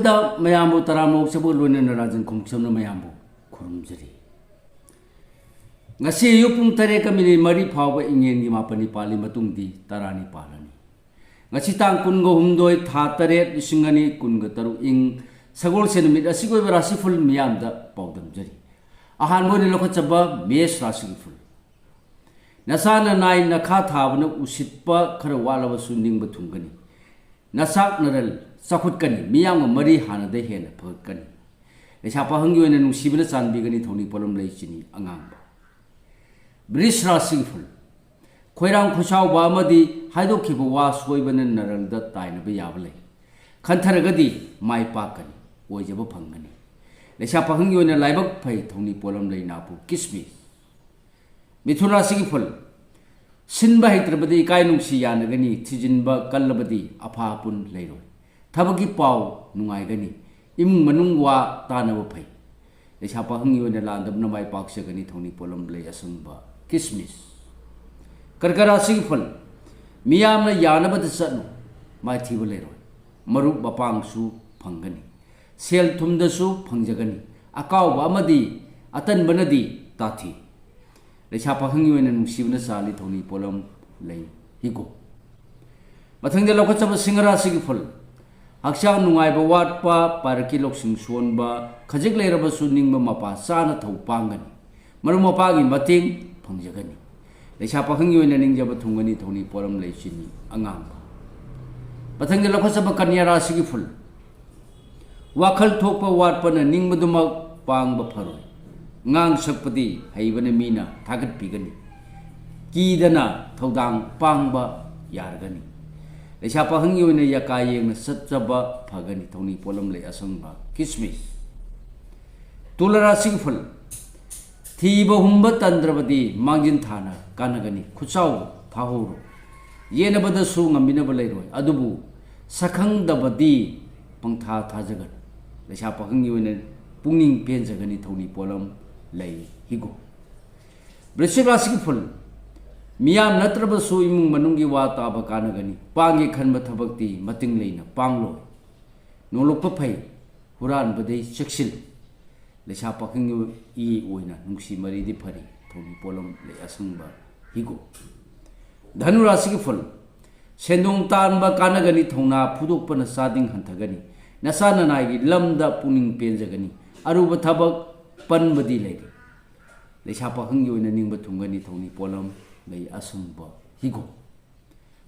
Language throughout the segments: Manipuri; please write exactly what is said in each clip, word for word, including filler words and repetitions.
ꯗ ꯃꯌꯥꯝꯕꯨ ꯇꯔꯥꯃꯔꯣꯛꯆꯕꯒ ꯂꯣꯏꯅꯅ ꯔꯥꯖꯟ ꯈꯣꯡꯁꯝꯅ ꯃꯌꯥꯝꯕꯨ ꯈꯨꯔꯨꯝꯖꯔꯤ꯫ ꯉꯁꯤ ꯑꯌꯨꯛ ꯄꯨꯡ ꯇꯔꯦꯠꯀ ꯃꯤꯅꯤꯠ ꯃꯔꯤ ꯐꯥꯎꯕ ꯏꯪꯉꯦꯟꯒꯤ ꯃꯥꯄꯟꯅꯤ ꯄꯥꯜꯂꯤ, ꯃꯇꯨꯡꯗꯤ ꯇꯔꯥꯅꯤ ꯄꯥꯜꯂꯅꯤ꯫ ꯉꯁꯤ ꯇꯥꯡ ꯀꯨꯟꯒ ꯍꯨꯝꯗꯣꯏ, ꯊꯥ ꯇꯔꯦꯠ, ꯂꯤꯁꯤꯡ ꯑꯅꯤ ꯀꯨꯟꯒ ꯇꯔꯨꯛ, ꯏꯪ ꯁꯒꯣꯜꯁꯦꯟ ꯅꯨꯃꯤꯠ ꯑꯁꯤꯒꯤ ꯑꯣꯏꯕ ꯔꯥꯁꯤꯐꯜ ꯃꯤꯌꯥꯝꯗ ꯄꯥꯎꯗꯝꯖꯔꯤ꯫ ꯑꯍꯥꯟꯕ ꯑꯣꯏꯅ ꯂꯧꯈꯠꯆꯕ ꯃꯦꯁ ꯔꯥꯁꯤꯒꯤ ꯐꯨꯜ꯫ ꯅꯁꯥꯅ ꯅꯥꯏ ꯅꯈꯥ ꯊꯥꯕꯅ ꯎꯁꯤꯠꯄ ꯈꯔ ꯋꯥꯠꯂꯕꯁꯨ ꯅꯤꯡꯕ ꯊꯨꯡꯒꯅꯤ꯫ ꯅꯆꯥꯛ ꯅꯔꯜ ꯆꯥꯎꯈꯠꯀꯅꯤ꯫ ꯃꯤꯌꯥꯝꯒ ꯃꯔꯤ ꯍꯥꯟꯅꯗ ꯍꯦꯟꯅ ꯐꯒꯠꯀꯅꯤ꯫ ꯂꯩꯁꯥ ꯄꯥꯈꯪꯒꯤ ꯑꯣꯏꯅ ꯅꯨꯡꯁꯤꯕꯅ ꯆꯥꯟꯕꯤꯒꯅꯤ꯫ ꯊꯧꯅꯤ ꯄꯣꯠꯂꯝ ꯂꯩ ꯆꯤꯅꯤ ꯑꯉꯥꯡꯕ꯫ ꯕ꯭ꯔꯤꯖ ꯔꯥꯁꯤꯒꯤ ꯐꯨꯜ꯫ ꯈꯣꯏꯔꯥꯡ ꯈꯣꯏꯁꯥꯎꯕ ꯑꯃꯗꯤ ꯍꯥꯏꯗꯣꯛꯈꯤꯕ ꯋꯥ ꯁꯣꯏꯕꯅ ꯅꯔꯜꯗ ꯇꯥꯏꯅꯕ ꯌꯥꯕ ꯂꯩ꯫ ꯈꯟꯊꯔꯒꯗꯤ ꯃꯥꯏ ꯄꯥꯛꯀꯅꯤ, ꯑꯣꯏꯖꯕ ꯐꯪꯒꯅꯤ꯫ ꯂꯩꯁꯥ ꯄꯥꯈꯪꯒꯤ ꯑꯣꯏꯅ ꯂꯥꯏꯕꯛ ꯐꯩ꯫ ꯊꯧꯅꯤ ꯄꯣꯠꯂꯝ ꯂꯩ ꯅꯥꯄꯨ ꯀꯤꯁꯃꯤꯁ꯫ ꯃꯤꯊꯨꯟ ꯔꯥꯁꯤꯒꯤ ꯐꯨꯜ꯫ ꯁꯤꯟꯕ ꯍꯩꯇ꯭ꯔꯕꯗꯤ ꯏꯀꯥꯏ ꯅꯨꯡꯁꯤ ꯌꯥꯅꯒꯅꯤ, ꯊꯤꯖꯤꯟꯕ ꯀꯜꯂꯕꯗꯤ ꯑꯐꯥ ꯑꯄꯨꯟ ꯂꯩꯔꯣꯏ꯫ ꯊꯕꯛꯀꯤ ꯄꯥꯎ ꯅꯨꯡꯉꯥꯏꯒꯅꯤ, ꯏꯃꯨꯡ ꯃꯅꯨꯡ ꯋꯥ ꯇꯥꯅꯕ ꯐꯩ꯫ ꯂꯩꯁꯥ ꯄꯥꯈꯪꯒꯤ ꯑꯣꯏꯅ ꯂꯥꯟꯗꯕꯅ ꯃꯥꯏ ꯄꯥꯛꯆꯒꯅꯤ꯫ ꯊꯧꯅꯤ ꯄꯣꯠꯂꯝ ꯂꯩ ꯑꯁꯪꯕ ꯀꯤꯁꯃꯤꯁ꯫ ꯀꯔꯀ ꯔꯥꯁꯤꯒꯤ ꯐꯨꯜ꯫ ꯃꯤꯌꯥꯝꯅ ꯌꯥꯅꯕꯗ ꯆꯠꯂꯨ, ꯃꯥꯏꯊꯤꯕ ꯂꯩꯔꯣꯏ꯫ ꯃꯔꯨꯞ ꯃꯄꯥꯡꯁꯨ ꯐꯪꯒꯅꯤ꯫ ꯁꯦꯜ ꯊꯨꯝꯗꯁꯨ ꯐꯪꯖꯒꯅꯤ꯫ ꯑꯀꯥꯎꯕ ꯑꯃꯗꯤ ꯑꯇꯟꯕꯅꯗꯤ ꯇꯥꯊꯤ꯫ ꯂꯩꯁꯥ ꯄꯥꯈꯪꯒꯤ ꯑꯣꯏꯅ ꯅꯨꯡꯁꯤꯕꯅ ꯆꯥꯜꯂꯤ꯫ ꯊꯧꯅꯤ ꯄꯣꯠꯂꯝ ꯂꯩ ꯍꯤꯒꯣꯛ꯫ ꯃꯊꯪꯗ ꯂꯧꯈꯠꯆꯕ ꯁꯤꯡꯍ ꯔꯥꯁꯤꯒꯤ ꯐꯨꯜ꯫ ꯍꯛꯆꯥꯡ ꯅꯨꯡꯉꯥꯏꯕ ꯋꯥꯠꯄ, ꯄꯥꯔꯛꯀꯤ ꯂꯧꯁꯤꯡ ꯁꯣꯟꯕ, ꯈꯖꯤꯛ ꯂꯩꯔꯕꯁꯨ ꯅꯤꯡꯕ ꯃꯄꯥ ꯆꯥꯅ ꯊꯧ ꯄꯥꯡꯒꯅꯤ꯫ ꯃꯔꯨꯞ ꯃꯄꯥꯒꯤ ꯃꯇꯦꯡ ꯐꯪꯖꯒꯅꯤ꯫ ꯂꯩꯁꯥ ꯄꯥꯈꯪꯒꯤ ꯑꯣꯏꯅ ꯅꯤꯡꯖꯕ ꯊꯨꯡꯒꯅꯤ꯫ ꯊꯧꯅꯤ ꯄꯣꯠꯂꯝ ꯂꯩ ꯆꯤꯅꯤ ꯑꯉꯥꯡꯕ꯫ ꯃꯊꯪꯗ ꯂꯧꯈꯠꯆꯕ ꯀꯟꯌꯥ ꯔꯥꯁꯤꯒꯤ ꯐꯨꯜ꯫ ꯋꯥꯈꯜ ꯊꯣꯛꯄ ꯋꯥꯠꯄꯅ ꯅꯤꯡꯕꯗꯨꯃꯛ ꯄꯥꯡꯕ ꯐꯔꯣꯏ꯫ ꯉꯥꯡ ꯁꯛꯄꯗꯤ ꯍꯩꯕꯅ ꯃꯤꯅ ꯊꯥꯒꯠꯄꯤꯒꯅꯤ꯫ ꯀꯤꯗꯅ ꯊꯧꯗꯥꯡ ꯄꯥꯡꯕ ꯌꯥꯔꯒꯅꯤ꯫ ꯂꯩꯁꯥ ꯄꯥꯈꯪꯒꯤ ꯑꯣꯏꯅ ꯌꯥꯀꯥ ꯌꯦꯡꯅ ꯆꯠꯆꯕ ꯐꯒꯅꯤ꯫ ꯊꯧꯅꯤ ꯄꯣꯠꯂꯝ ꯂꯩ ꯑꯁꯪꯕ ꯀꯤꯁꯃꯤꯁ꯫ ꯇꯨꯂꯥ ꯔꯥꯁꯤꯒꯤ ꯐꯨꯜ꯫ ꯊꯤꯕ ꯍꯨꯝꯕ ꯇꯟꯗ꯭ꯔꯕꯗꯤ ꯃꯥꯡꯖꯤꯟ ꯊꯥꯅ ꯀꯥꯟꯅꯒꯅꯤ꯫ ꯈꯨꯠꯆꯥꯎ ꯊꯥꯍꯧꯔꯣ꯫ ꯌꯦꯠꯅꯕꯗꯁꯨ ꯉꯝꯕꯤꯅꯕ ꯂꯩꯔꯣꯏ꯫ ꯑꯗꯨꯕꯨ ꯁꯛꯈꯪꯗꯕꯗꯤ ꯄꯪꯊꯥ ꯊꯥꯖꯒꯅꯨ꯫ ꯂꯩꯁꯥ ꯄꯥꯈꯪꯒꯤ ꯑꯣꯏꯅ ꯄꯨꯛꯅꯤꯡ ꯄꯦꯟꯖꯒꯅꯤ꯫ ꯊꯧꯅꯤ ꯄꯣꯠꯂꯝ ꯂꯩ ꯍꯤꯒꯣꯛ꯫ ꯕ꯭ꯔꯤꯁꯤꯛ ꯔꯥꯁꯤꯒꯤ ꯐꯨꯜ꯫ ꯃꯤꯌꯥꯝ ꯅꯠꯇ꯭ꯔꯕꯁꯨ ꯏꯃꯨꯡ ꯃꯅꯨꯡꯒꯤ ꯋꯥ ꯇꯥꯕ ꯀꯥꯟꯅꯒꯅꯤ꯫ ꯄꯥꯡꯒꯦ ꯈꯟꯕ ꯊꯕꯛꯇꯤ ꯃꯇꯤꯡ ꯂꯩꯅ ꯄꯥꯡꯂꯣꯏ꯫ ꯅꯣꯂꯨꯛꯄ ꯐꯩ, ꯍꯨꯔꯥꯟꯕꯗꯩ ꯆꯦꯛꯁꯤꯜ꯫ ꯂꯩꯁꯥ ꯄꯥꯈꯪꯒꯤ ꯑꯣꯏꯅ ꯅꯨꯡꯁꯤ ꯃꯔꯤꯗꯤ ꯐꯔꯤ, ꯊꯧꯅꯤ ꯄꯣꯠꯂꯝ ꯂꯩ ꯑꯁꯪꯕ ꯍꯤꯒꯣꯛ꯫ ꯙꯅꯨ ꯔꯥꯁꯤꯒꯤ ꯐꯨꯜ, ꯁꯦꯟꯗꯣꯡ ꯇꯥꯟꯕ ꯀꯥꯟꯅꯒꯅꯤ, ꯊꯧꯅꯥ ꯐꯨꯗꯣꯛꯄꯅ ꯆꯥꯗꯤꯡ ꯍꯟꯊꯒꯅꯤ, ꯅꯆꯥ ꯅꯅꯥꯏꯒꯤ ꯂꯝꯗ ꯄꯨꯛꯅꯤꯡ ꯄꯦꯟꯖꯒꯅꯤ, ꯑꯔꯨꯕ ꯊꯕꯛ ꯄꯟꯕꯗꯤ ꯂꯩꯔꯤ꯫ ꯂꯩꯁꯥ ꯄꯥꯈꯪꯒꯤ ꯑꯣꯏꯅ ꯅꯤꯡꯕ ꯊꯨꯡꯒꯅꯤ, ꯊꯧꯅꯤ ꯄꯣꯠꯂꯝ ꯂꯩ ꯑꯁꯪꯕ ꯍꯤꯒꯣꯛ꯫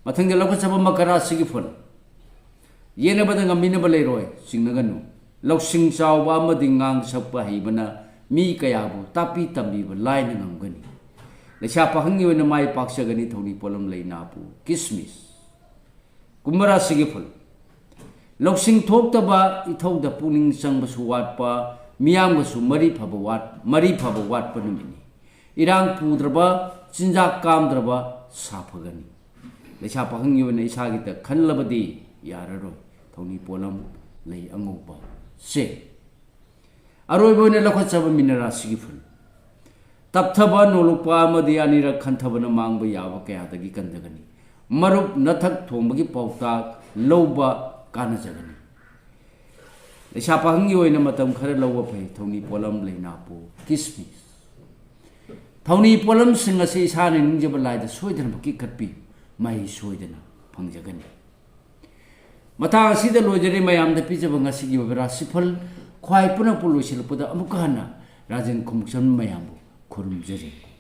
ꯃꯊꯪꯗ ꯂꯧꯈꯠꯆꯕ ꯃꯀꯔ ꯔꯥꯁꯤꯒꯤ ꯐꯨꯜ, ꯌꯦꯠꯅꯕꯗ ꯉꯝꯕꯤꯅꯕ ꯂꯩꯔꯣꯏ, ꯆꯤꯡꯅꯒꯅꯨ꯫ ꯂꯧꯁꯤꯡ ꯆꯥꯎꯕ ꯑꯃꯗꯤ ꯉꯥꯡ ꯁꯛꯄ ꯍꯩꯕꯅ ꯃꯤ ꯀꯌꯥꯕꯨ ꯇꯥꯛꯄꯤ ꯇꯝꯕꯤꯕ ꯂꯥꯏꯅ ꯉꯝꯒꯅꯤ꯫ ꯂꯩꯁꯥ ꯄꯥꯈꯪꯒꯤ ꯑꯣꯏꯅ ꯃꯥꯏ ꯄꯥꯛꯆꯒꯅꯤ, ꯊꯧꯅꯤ ꯄꯣꯠꯂꯝ ꯂꯩ ꯅꯥꯄꯨ ꯀꯤꯁꯃꯤꯁ꯫ ꯀꯨꯝꯚ ꯔꯥꯁꯤꯒꯤ ꯐꯨꯜ, ꯂꯧꯁꯤꯡ ꯊꯣꯛꯇꯕ, ꯏꯊꯧꯗ ꯄꯨꯛꯅꯤꯡ ꯆꯪꯕꯁꯨ ꯋꯥꯠꯄ, ꯃꯤꯌꯥꯝꯒꯁꯨ ꯃꯔꯤ ꯐꯕ ꯋꯥꯠ-, ꯃꯔꯤ ꯐꯕ ꯋꯥꯠꯄ ꯅꯨꯃꯤꯠꯅꯤ꯫ ꯏꯔꯥꯡ ꯄꯨꯗ꯭ꯔꯕ, ꯆꯤꯟꯖꯥꯛ ꯀꯥꯝꯗ꯭ꯔꯕ ꯁꯥꯐꯒꯅꯤ꯫ ꯂꯩꯁꯥ ꯄꯥꯈꯪꯒꯤ ꯑꯣꯏꯅ ꯏꯁꯥꯒꯤꯗ ꯈꯜꯂꯕꯗꯤ ꯌꯥꯔꯔꯣꯏ, ꯊꯧꯅꯤ ꯄꯣꯠꯂꯝ ꯂꯩ ꯑꯉꯧꯕ ꯆꯦ꯫ ꯑꯔꯣꯏꯕ ꯑꯣꯏꯅ ꯂꯧꯈꯠꯆꯕ ꯃꯤꯅ ꯔꯥꯁꯤꯒꯤ ꯐꯨꯜ, ꯇꯞꯊꯕ, ꯅꯣꯂꯨꯛꯄ ꯑꯃꯗꯤ ꯑꯅꯤꯔꯛ ꯈꯟꯊꯕꯅ ꯃꯥꯡꯕ ꯌꯥꯕ ꯀꯌꯥꯗꯒꯤ ꯀꯟꯖꯒꯅꯤ꯫ ꯃꯔꯨꯞ ꯅꯊꯛ ꯊꯣꯡꯕꯒꯤ ꯄꯥꯎꯇꯥꯛ ꯂꯧꯕ ꯀꯥꯟꯅꯖꯒꯅꯤ꯫ ꯂꯩꯁꯥ ꯄꯥꯈꯪꯒꯤ ꯑꯣꯏꯅ ꯃꯇꯝ ꯈꯔ ꯂꯧꯕ ꯐꯩ, ꯊꯧꯅꯤ ꯄꯣꯠꯂꯝ ꯂꯩ ꯅꯥꯄꯨ ꯀꯤꯁꯃꯤꯁ꯫ ꯊꯧꯅꯤ ꯄꯣꯠꯂꯝꯁꯤꯡ ꯑꯁꯤ ꯏꯁꯥꯅ ꯅꯤꯡꯖꯕ ꯂꯥꯏꯗ ꯁꯣꯏꯗꯅꯃꯛꯀꯤ ꯀꯠꯄꯤꯌꯨ, ꯃꯍꯩ ꯁꯣꯏꯗꯅ ꯐꯪꯖꯒꯅꯤ꯫ ꯃꯇꯥꯡ ꯑꯁꯤꯗ ꯂꯣꯏꯖꯔꯦ, ꯃꯌꯥꯝꯗ ꯄꯤꯖꯕ ꯉꯁꯤꯒꯤ ꯑꯣꯏꯕ ꯔꯥꯁꯤꯐꯜ ꯈ꯭ꯋꯥꯏ ꯄꯨꯝꯅꯃꯛꯄꯨ ꯂꯣꯏꯁꯤꯜꯂꯛꯄꯗ ꯑꯃꯨꯛꯀ ꯍꯟꯅ ꯔꯥꯖꯦꯟ ꯈꯣꯡꯎꯞꯁꯝ ꯃꯌꯥꯝꯕꯨ ꯈꯨꯔꯨꯝꯖꯔꯤ꯫